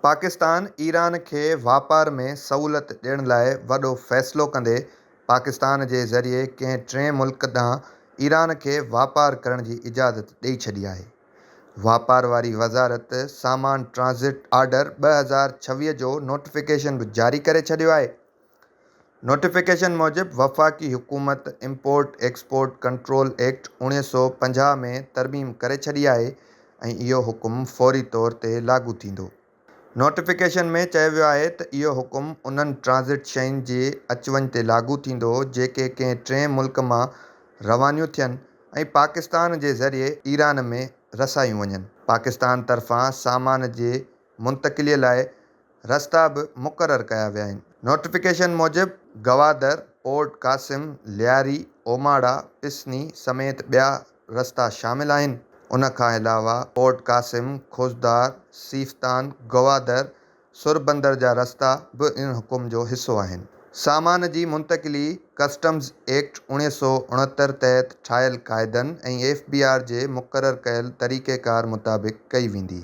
Pakistan Iran کي واپار ۾ سهولت ڏيڻ لاء وڏو فيصلو ڪندي پاڪستان جي ذريعي ڪنهن ٽئين ملڪ ڏانهن ايران کي واپار ڪرڻ جي اجازت ڏئي ڇڏي آهي. واپار واري وزارت سامان ٽرانزٽ آرڊر 2026 جو نوٽيفڪيشن به جاري ڪري ڇڏيو آهي. نوٽيفڪيشن موجب وفاقي حڪومت امپورٽ ايڪسپورٽ ڪنٽرول ايڪٽ 1950 ۾ ترميم ڪري ڇڏي آهي ۽ اهو حڪم فوري طور تي لاڳو ٿيندو. نوٽيفڪيشن ۾ چيو ويو آهي ته اهو حڪم انهن ٽرانزٽ شين جي اچ وڃ تي لاڳو ٿيندو جيڪي ڪنهن ٽئين ملڪ مان روانيون ٿين ۽ پاڪستان جي ذريعي ايران ۾ رسايون وڃن. پاڪستان طرفان سامان جي منتقلي لاء رستا به مقرر ڪيا ويا آهن. نوٽيفڪيشن موجب گوادر، پورٽ قاسم، لياري، اوماڙا، پسني سميت ٻيا رستا شامل آهن. ان کان علاوه پورٽ قاسم، خضدار، سيفتان، گوادر، سربندر جا رستا به ان حڪم جو حصو آهن. سامان جي منتقلي ڪسٽمز ايڪٽ 1969 تحت ٺاهيل قاعدن ۽ ايف بي آر جي مقرر ڪيل طريقيڪار مطابق ڪئي ويندي.